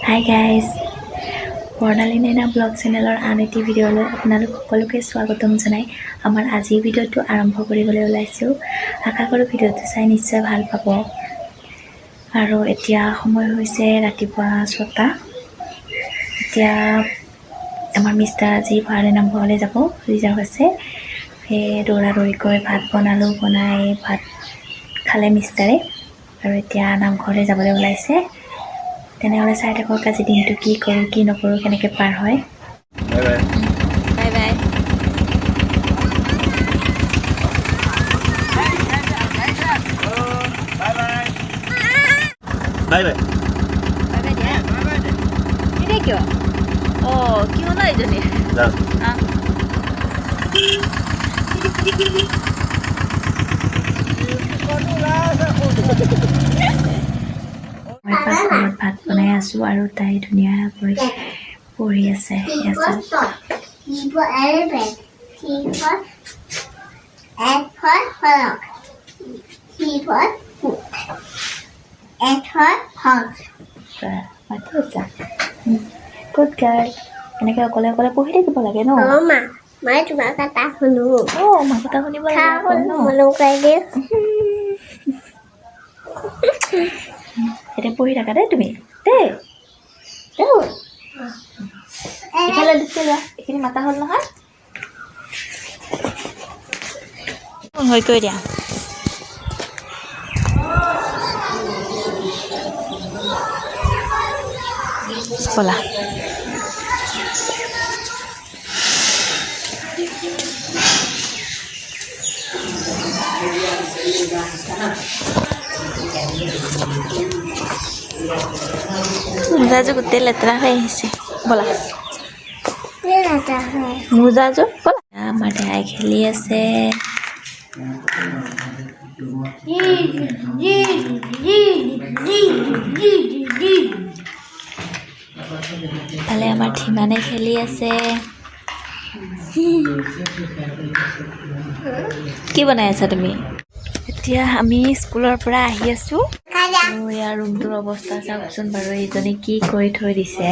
Hi guys, বৰ্ণালী Naina blog চেনেলৰ আন এটি ভিডিঅ'লৈ আপোনালোক সকলোকে স্বাগতম জনাই আমাৰ আজিৰ ভিডিঅ'টো আৰম্ভ কৰিবলৈ ওলাইছোঁ। আশা কৰোঁ ভিডিঅ'টো চাই নিশ্চয় ভাল পাব। আৰু এতিয়া সময় হৈছে ৰাতিপুৱা 6টা। এতিয়া আমাৰ মিষ্টাৰ আজি ভৰালি নামঘৰলৈ যাব, ৰিজাৰ্ভ আছে। সেয়ে দৌৰা দৌৰিকৈ ভাত বনালোঁ, বনাই ভাত খালে মিষ্টাৰে আৰু এতিয়া নামঘৰলৈ যাবলৈ ওলাইছে। তেনেহ'লে চাই থাকক আজি দিনটো কি কৰোঁ, কি নকৰোঁ, কেনেকৈ পাৰ হয়। Bye bye. Bye bye. Bye bye. Bye bye. Bye bye দিয়া। নিদিয়ে কিয়? অঁ, কি হ'ল এইজনী? যাওক। আহ। মই পাকঘৰত ভাত বনাই আছোঁ আৰু তাই ধুনীয়াকৈ পঢ়ি আছে। এয়া চাওক। E for elephant. C for F for frog. C for foot. F for house. মাতি আছা, গুড গাৰ্ল। এনেকৈ অকলে অকলে পঢ়ি থাকিব লাগে ন। অ মা, মই তোমাৰ কথা শুনো। অঁ, মা কথা শুনিব লাগে আকৌ ন। মনো দিওঁ। এতিয়া পঢ়ি থাকা দেই তুমি, দেই দেই। ইফালে দিছে, যোৱা। এইখিনি মাতা হ'ল নহয়, হৈ কৈ দিয়া। ব'লা। মোজাযোৰ গোটেই লেতেৰা হৈ আহিছে। ব'লা। মোজাযোৰ, ব'লা। আমাৰ দেহাই খেলি আছে। ইফালে আমাৰ ধীমানে খেলি আছে। কি বনাই আছা তুমি? এতিয়া আমি স্কুলৰ পৰা আহি আছোঁ আৰু ইয়াৰ ৰুমটোৰ অৱস্থা চাওকচোন বাৰু। এইজনী কি কৰি থৈ দিছে!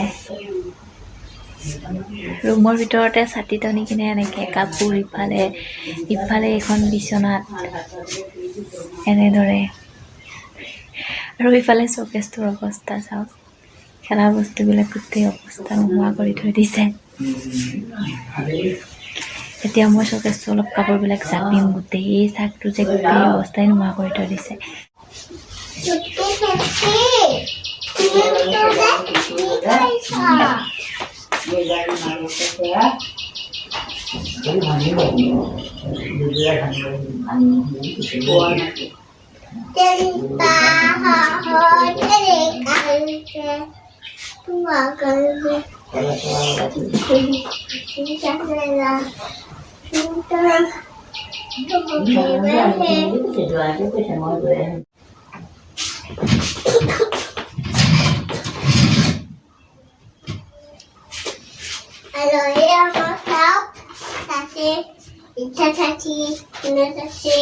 ৰুমৰ ভিতৰতে ছাতি টানি কিনে এনেকৈ কাপোৰ ইফালে ইফালে, এইখন বিচনাত এনেদৰে আৰু ইফালে শ্বকেছটোৰ অৱস্থা চাওক। খেলা বস্তুবিলাক গোটেই অৱস্থা নোহোৱা কৰি থৈ দিছে। এতিয়া মই শ্বকেছটো অলপ কাপোৰবিলাক জাপিম। গোটেই চাকটো যে গোটেই অৱস্থাই নোহোৱা কৰি থৈ দিছে। আলহী আমাৰ চাওক, চাচি, ইচ্ছা চাচি, চাচি।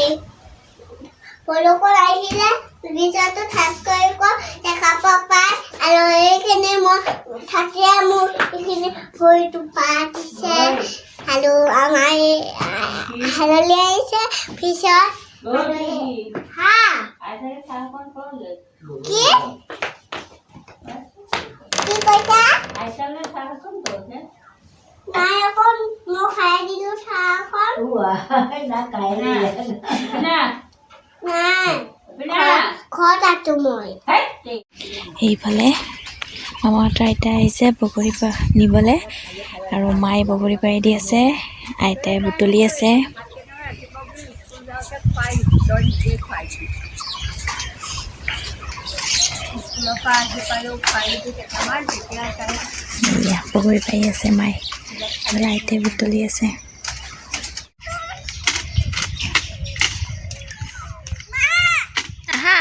বৰষুণ আহিলে বিচনাটো ঠাচ কৰিব দেখাব পায়। আৰু এইখিনি মই থাকিয়ে মোৰ এইখিনি ভৰিটো পাতিছে আৰু আমাৰ এই হালধি আহিছে পিছত। হা, কি কি কৈছা? নাই, অকণ মই খাই দিলো চাহখন। নাই, ঘৰত আছো মই। এইফালে মামাহঁতৰ আইতা আহিছে বগৰী নিবলৈ আৰু মায়ে বগৰী পাৰি দি আছে, আইতাই বুটলি আছে। এয়া বগৰী পাৰি আছে মায়ে, এইফালে আইতাই বুটলি আছে। আহা।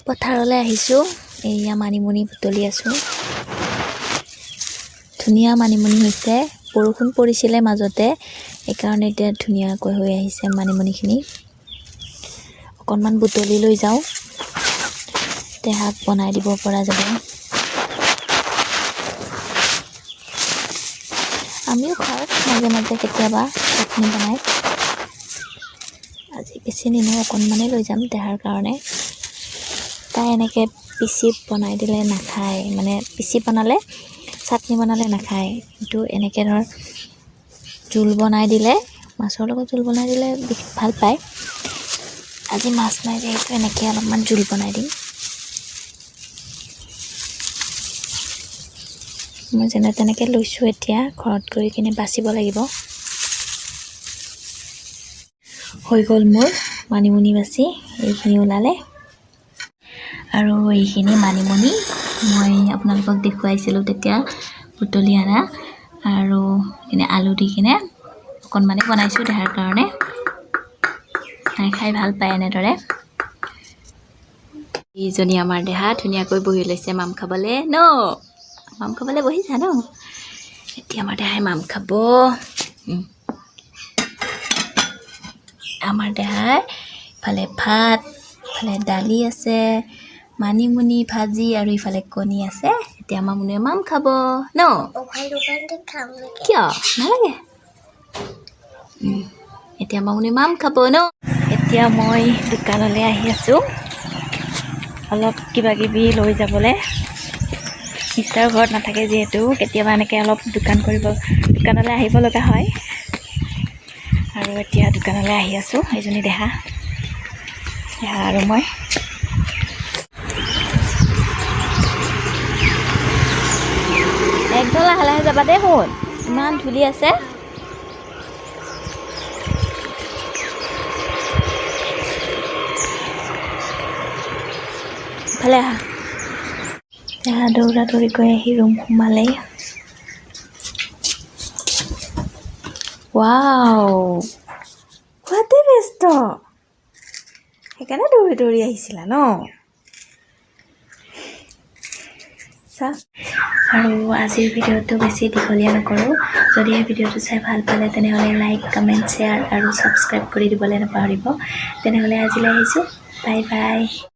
পথাৰলৈ আহিছোঁ। এইয়া মানিমুনি বুটলি আছোঁ। ধুনীয়া মানিমুনি হৈছে। বৰষুণ পৰিছিলে মাজতে, সেইকাৰণে এতিয়া ধুনীয়াকৈ হৈ আহিছে মানিমুনিখিনি। অকণমান বুটলি লৈ যাওঁ, দেহাক বনাই দিব পৰা যাব। আমিও খাওঁ মাজে মাজে কেতিয়াবা চাটনি বনাই। আজি বেছি নিনো, অকণমানেই লৈ যাম দেহাৰ কাৰণে। তাই এনেকৈ পিচি বনাই দিলে নাখায়, মানে পিচি বনালে চাটনি বনালে নাখায়, কিন্তু এনেকৈ ধৰ জোল বনাই দিলে, মাছৰ লগত জোল বনাই দিলে বিশেষ ভাল পায়। আজি মাছ নাই যিহেতু এনেকৈ অলপমান জোল বনাই দিম। মই যেনে তেনেকৈ লৈছোঁ, এতিয়া ঘৰত গৈ কিনে বাচিব লাগিব। হৈ গ'ল মোৰ মানিমুনি বাচি, এইখিনি ওলালে। আৰু এইখিনি মানিমুনি মই আপোনালোকক দেখুৱাইছিলোঁ তেতিয়া বুটলি অনা। আৰু এইখিনি আলু দি কিনে অকণমানে বনাইছোঁ দেহাৰ কাৰণে, তাই খাই ভাল পায় এনেদৰে। এইজনী আমাৰ দেহা ধুনীয়াকৈ বহি লৈছে মাম খাবলৈ ন? মাম খাবলৈ বহিছা ন? এতিয়া আমাৰ দেহাই মাম খাব। আমাৰ দেহাই ইফালে ভাত, ইফালে দালি আছে, মানিমুনি ভাজি আৰু ইফালে কণী আছে। এতিয়া আমাৰ মুনুৱে মাম খাব ন? খাম। কিয় নালাগে? এতিয়া আমাৰ মুনুৱে মাম খাব ন? এতিয়া মই দোকানলৈ আহি আছোঁ অলপ কিবা কিবি লৈ যাবলৈ। মিষ্টাৰ ঘৰত নাথাকে যিহেতু কেতিয়াবা এনেকৈ অলপ দোকান কৰিব দোকানলৈ আহিব লগা হয়। আৰু এতিয়া দোকানলৈ আহি আছোঁ, এইজনী দেহা, দেহা আৰু মই। একদম লাহে লাহে যাবা দেই সোণ, ইমান ধূলি আছে। ইফালে আহা। দেহা দৌৰা দৌৰি গৈ আহি ৰুম সোমালেই। ৱাও, খোৱাতে ব্যস্ত, সেইকাৰণে দৌৰি দৌৰি আহিছিলা ন? চা। আৰু আজিৰ ভিডিঅ'টো বেছি দীঘলীয়া নকৰোঁ। যদিহে ভিডিঅ'টো চাই ভাল পালে তেনেহ'লে লাইক, কমেণ্ট, শ্বেয়াৰ আৰু ছাবস্ক্ৰাইব কৰি দিবলৈ নাপাহৰিব। তেনেহ'লে আজিলৈ আহিছোঁ, বাই বাই।